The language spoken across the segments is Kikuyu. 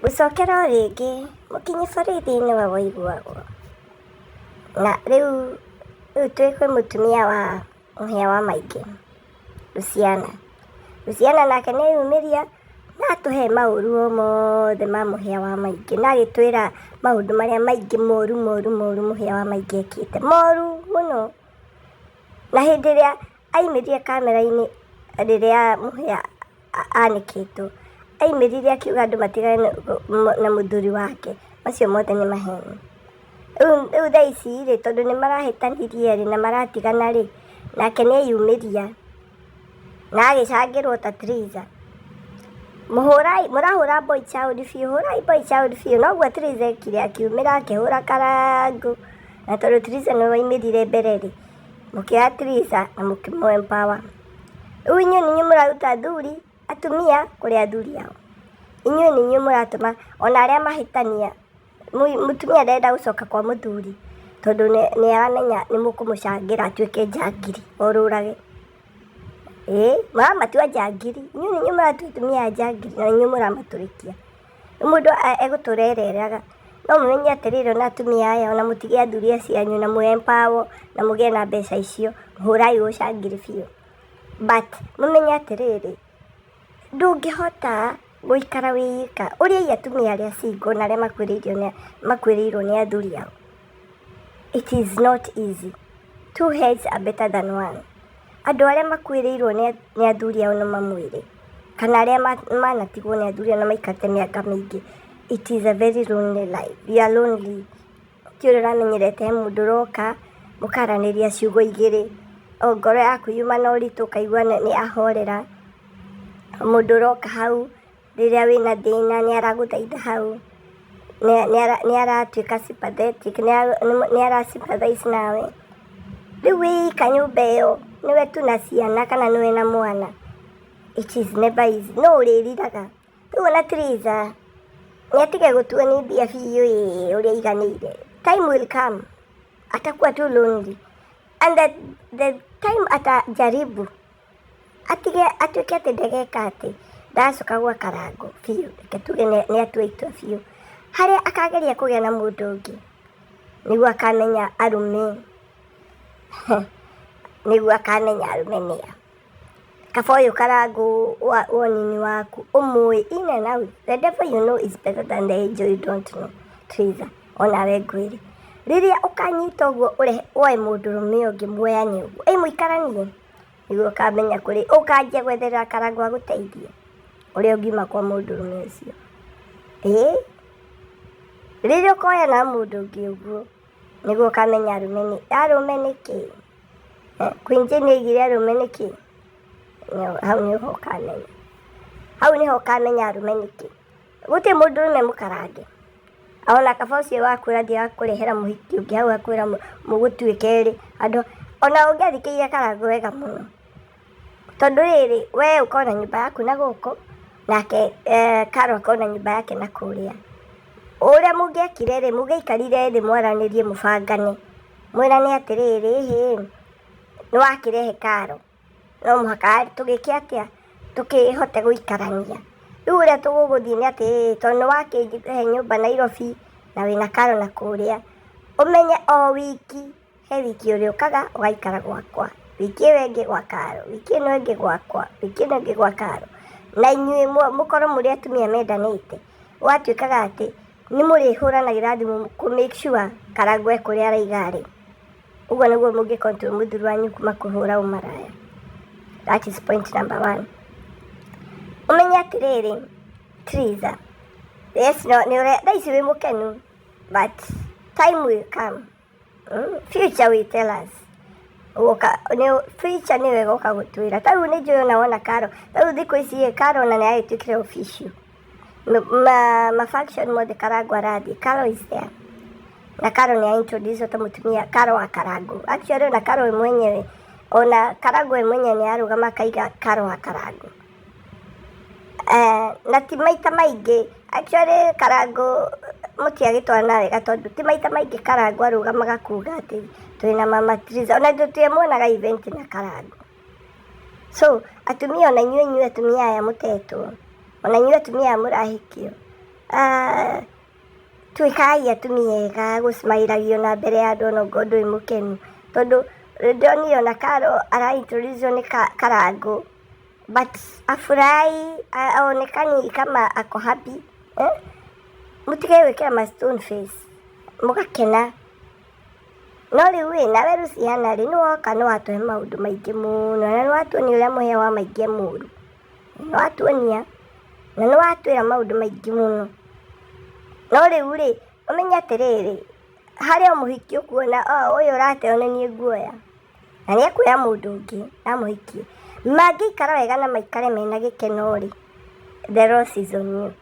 Gũcokera o rĩngĩ, mũkinyi borithi nĩwe woiguagwo. Na rĩu rĩu twĩ kwĩ mũtumia wa mũhĩa wa maingĩ, Luciana. Luciana nake nĩ eyumĩria na atũhe maũru o mothe ma mũhĩa wa maingĩ, na agĩtwĩra maũndũ marĩa maingĩ moru moru moru mũhĩa wa maingĩ ekĩte, moru mũno. Na hĩndĩ ĩrĩa aimĩrire kamera-inĩ rĩrĩa mũhĩa anĩkĩtwo, aimĩrire akiuga andũ matigane na mũthuri wake, macio mothe nĩ maheni. Rĩu thaa ici rĩ, tondũ nĩ marahĩtanirie rĩ, na maratigana rĩ, nake nĩ eyumĩria na agĩcangĩrwo ta Triza. Mũhũrai, mũrahũra boy child biũ, hũrai boy child biũ. Noguo Triza ekire, akiumĩra akĩhũra karangũ, na tondũ Triza nĩwe waumĩrire mbere rĩ, mũkĩoya Triza na mũkĩmũ empower. Rĩu inyuĩ nĩ inyuĩ mũraruta athuri, atumia kũrĩ athuri ao. Inyuĩ nĩ inyuĩ mũratũma ona arĩa mahĩtania, mũtumia ndarenda gũcoka kwa mũthuri tondũ nĩ aramenya nĩ mũkũmũcangĩra atuĩke njangiri orũrage. Ĩĩ mũramatua njangiri, inyuĩ nĩ inyuĩ mũratua atumia aya njangiri na nĩ inyuĩ mũramatũrĩkia. Rĩu mũndũ egũtũra ereraga. No mũmenye atĩrĩrĩ ona atumia aya ona mũtige athuri acio anyu na mũ empower na mũgĩe na mbeca icio, hũrai ũcangiri biũ. But mũmenye atĩrĩrĩ, ndũngĩhota gũikara wĩ ika. Ũriai atumia arĩa single na arĩa makuĩrĩirwo nĩ athuri ao. It is not easy. Two heads are better than one. Andũ arĩa makuĩrĩirwo nĩ athuri ao no mamwĩre, kana arĩa manatigwo nĩ athuri ao na maikarĩte mĩaka mĩingĩ, it is a very lonely life. You are lonely. Ti ũrĩa ũramenyerete he mũndũ ũroka, mũkaranĩria ciugo igĩrĩ, o ngoro yaku yuma na ũritũ ũkaigua nĩ yahorera. Mũndũ ũroka hau, rĩrĩa wĩna thĩna nĩ aragũthaitha hau, nĩ aratuĩka sympathetic, nĩ ara sympathize nawe. Rĩu wĩ ika nyũmba ĩyo, nĩwe tu na ciana kana nĩwe na mwana, it is never easy. No ũrĩriraga. Rĩu ona Triza nĩ atige gũtuo nĩ mbia biũ ĩ ũrĩa aiganĩire. Time will come, atakuwa tu lonely. And the time atajaribu atige atuĩke atĩ ndageka atĩ ndacoka gwa Karangũ biũ, reke tuge nĩ atua itua biũ, harĩa akageria kũgĩa na mũndũ ũngĩ, nĩguo akamenya arũme, nĩguo akamenya arũme nĩa. Kaba ũyũ Karangũ wa ũnini waku ũmũĩ in and out, the devil you know is better than the angel you don't know. Triza, onawe ngwĩre, rĩrĩa ũkanyita ũguo ũrehe woe mũndũrũme ũngĩ muoyane ũguo, ĩ mũikaranie, nĩguo ũkamenya kũrĩ, ũkanjia gwetherera Karangũ agũteithie ũrĩa ũngiuma kwa mũndũrũme ũcio. Ĩĩ, rĩrĩa ũkoya na mũndũ ũngĩ ũguo, nĩguo ũkamenya arũme nĩ, arũme nĩ kĩ? Queen Jane oigire arũme nĩ kĩ? Hau nĩho ũkamenya. Hau nĩho ũkamenya arũme nĩ kĩ. Gũtirĩ mũndũrũme mũkarange. Ona kaba ũcio waku ũrathiĩ agakũrehera mũhiki ũngĩ hau akwĩra mũgũtuĩka erĩ. Andũ, ona ũngĩathikĩrĩria Karangũ wega mũno. Tondũ rĩrĩ, we ũkoragwo na nyũmba yaku na gũkũ, nake Carol akorwo na nyũmba yake na kũrĩa. Ũrĩa mũngĩekire rĩ, mũngĩaikarire thĩ mwaranĩrie mũbangane. Mwĩrane atĩrĩrĩ, ĩhĩ, nĩ wakĩrehe Carol. No mũhaka tũgĩke atĩa, tũkĩhote gũikarania. Rĩu ũrĩa tũgũgũthiĩ nĩ atĩrĩrĩ, tondũ nĩ wakĩhe nyũmba Nairobi na wĩna Carol na kũrĩa, ũmenye o wiki he wiki ũrĩũkaga ũgaikara gwakwa, wiki ĩyo ĩngĩ gwa Carol, wiki ĩno ĩngĩ gwakwa, wiki ĩno ĩngĩ gwa Carol. Na inyuĩ mũkorwo mũrĩ atumia mendanĩte, gũgatuĩkaga atĩ nĩ mũrĩhũranagĩra thimũ kũ make sure Karangũ e kũrĩa araiga arĩ. Ũguo nĩguo mũngĩ control mũthuri wanyu kuma kũhũra ũmaraya. That is point number one. Ũmenye atĩrĩrĩ, Triza, yes, no, nĩ ũre, thaa ici wĩ mũkenu, but time will come. Future will tell us. Ũgoka, nĩ, future nĩyo ĩgoka gũtwĩra. Ta rĩu nĩ njũĩ ona wona Carol, ta rĩu thikũ ici ĩ, Carol ona nĩ agĩtuĩkire official. Ma function mothe Karangũ arathiĩ, Carol is there. Na Carol nĩ a-introduce ta mũtumia Carol wa Karangũ. Actually ona Carol we mwenyewe, ona Karangũ we mwenyewe nĩ arũgama akaiga Carol wa Karangũ. Na ti maita maingĩ, actually Karangũ mũtiagĩtwarana wega tondũ ti maita maingĩ Karangũ arũgamaga kuga atĩ twĩna Mama Triza. Ona tũtiamuonaga event na Karangũ. So atumia ona inyuĩ inyuĩ atumia aya mũtetwo, ona inyuĩ atumia aya mũrahikio, Tuĩkai atumia ega, gũcimairagio na mbere ya andũ ona okorwo ndũrĩ mũkenu. Tondũ ndonire ona Karo ara introduce nĩ Karangũ, but afurahi, aonekani kama ako happy, eh? Mũtige gwĩkĩra ma stone face, mũgakena. No rĩu ĩ, nawe Luciana rĩ, nĩ woka nĩ watũhe maũndũ maingĩ mũno, na nĩ watuonia ũrĩa mũhĩa wa maingĩ e mũru. Nĩ watuonia, na nĩ watwĩra maũndũ maingĩ mũno. No rĩu rĩ, ũmenye atĩrĩrĩ, harĩ o mũhiki ũkuona ũyũ ũrateo nĩ niĩ nguoya, na nĩ ekuoya mũndũ ũngĩ amũhikie. Mangĩikara wega na maikare mena gĩkeno rĩ, the loss is on you.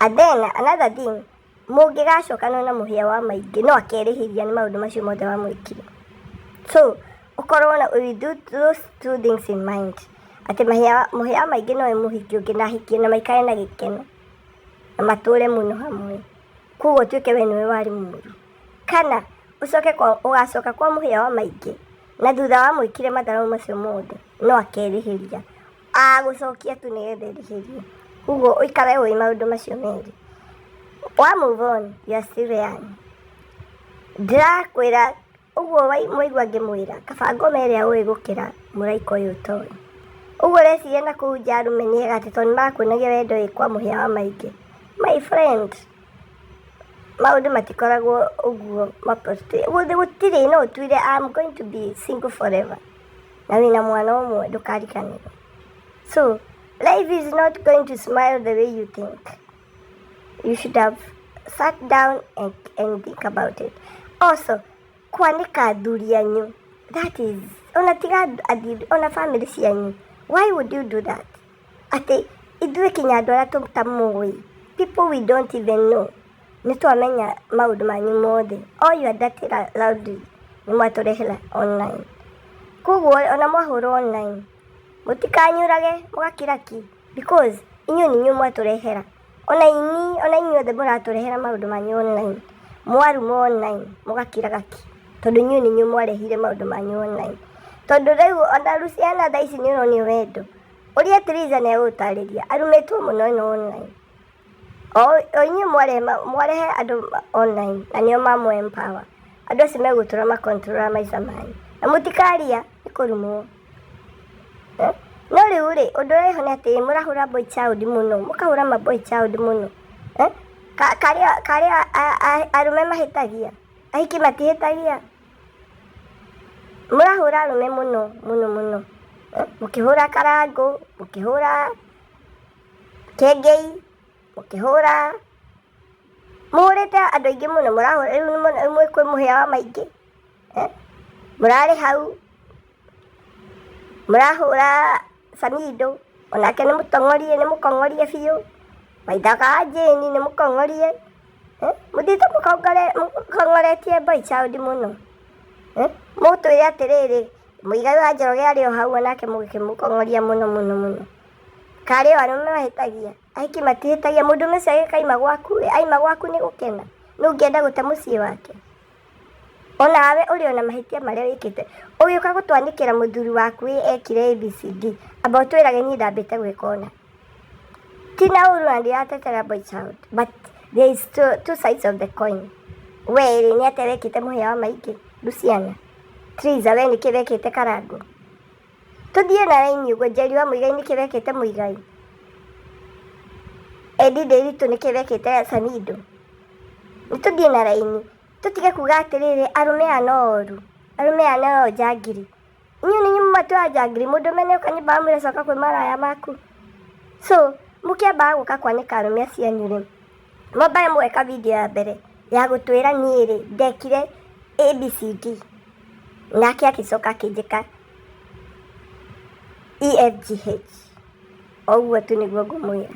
And then another thing, mũngĩgacokana na mũhĩa wa maingĩ no akerĩhĩria nĩ maũndũ macio mothe wamwĩkire. So ũkorwo na with those two things in mind, atĩ mũhĩa wa maingĩ no mũhiki ũngĩ na ahikie na maikare na gĩkeno na matũre mũno hamwe, koguo ũtuĩke we nĩwe warĩ mũru, kana ũcoke kwa ũgacoka kwa mũhĩa wa maingĩ na thutha wa mwĩkire matharau macio mothe no akerĩhĩria, agũcokia tu nĩgetha erĩhĩrie. Koguo ũikare ũĩ maũndũ macio merĩ. Wa move on, you are still young. Ndĩrakwĩra ũguo mwaigua ngĩmwĩra, kaba ngoma ĩrĩa ũĩ gũkĩra mũraika ũyũ ũtoĩ. Ũguo ũreciria na kũu nja arũme nĩ ega atĩ tondũ nĩ marakuonagia wendo wĩ kwa mũhĩa wa maingĩ. My friend, maũndũ matikoragwo ũguo, gũtirĩ no ũtuire I'm going to be single forever. Na wĩna mwana ũmwe, ndũkariganĩrwo. So life is not going to smile the way you think. You should have sat down and think about it. Also, kwanĩka athuri anyu, that is, ona tiga athuri, ona family cianyu, why would you do that? Atĩ ithuĩ kinya andũ arĩa tũtamũĩ, people we don't even know, nĩ twamenya maũndũ manyu mothe. All your dirty laundry nĩ mwatũrehera online. Koguo ona mwahũrwo online, mũtikanyurage mũgakira ki, because inyuĩ nĩ inyuĩ mwatũrehera. Ona ini, ona inyuĩ othe mũratũrehera maũndũ manyu online. Mwarumwo online mũgakiraga ki, tondũ inyuĩ nĩ inyuĩ mwarehire maũndũ manyu online. Tondũ rĩu ona Luciana thaa ici nĩ ũronio wendo. Ũria Triza nĩ egũgũtarĩria, arumĩtwo mũno ĩno online. O inyuĩ mwarehe andũ online na nĩo mamũ empower. Andũ acio megũtũra makontrora maica manyu. Na mũtikaria nĩ kũrumwo. No rĩu rĩ, ũndũ ũrĩa wĩho nĩ atĩ mũrahũra boy child mũno, mũkahũra ma boy child mũno. Karĩa arũme mahĩtagia, ahiki matihĩtagia. Mũrahũra arũme mũno mũno mũno. Mũkĩhũra Karangũ, mũkĩhũra Kĩengei, mũkĩhũra, mũhũrĩte andũ aingĩ mũno, mũrahũra rĩu mwĩ kwĩ mũhĩa wa maingĩ. Mũrarĩ hau, mũrahũra Samido, onake nĩ mũtong'orie, nĩ mũkong'orie biũ. Waithaka wa Jane nĩ mũkong'orie. Mũthiĩte mũkong'oretie boy child mũno. Mũtwĩre atĩrĩrĩ, Mũigai wa Njoroge arĩ o hau onake mũgĩkĩmũkong'oria mũno mũno mũno. Karĩ o arũme mahĩtagia, ahiki matihĩtagia. Mũndũ ũcio agĩkaima gwaku ĩ, aima gwaku nĩ gũkena? Nũ ũngĩenda gũte mũciĩ wake? Onawe ũrĩ ona mahĩtia marĩa wĩkĩte. Ũgĩũka gũtwanĩkĩra mũthuri waku ĩ ekire ABCD, amba ũtwĩrage niĩ ndambĩte gwĩka ũna. Ti na ũru na ndiratetera boy child, but there is two sides of the coin. We rĩ, nĩ atĩa wekĩte mũhĩa wa maingĩ? Luciana, Triza, we nĩkĩ wekĩte Karangũ? Tũthiĩ na raini ũguo, Njeri wa Mũigai nĩkĩ wekĩte Mũigai? Eddie Nderitu nĩkĩ wekĩte Samido? Nĩ tũthiĩ na raini, tũtige kuga atĩrĩrĩ, arũme aya no oru, arũme aya no njangiri. Inyuĩ nĩ inyuĩ mũmatuaga njangiri, mũndũ ũmwe nĩoka nyũmba wamwĩra coka kwĩ maraya maku. So, mũkĩambaga gũka kwanĩka arũme acio anyu rĩ, mwambaga mũgeka video ya mbere ya gũtwĩra niĩ rĩ, ndekire ABCD, nake agĩcoka akĩnjĩka EFGH. O ũguo tu nĩguo ngũmwĩra.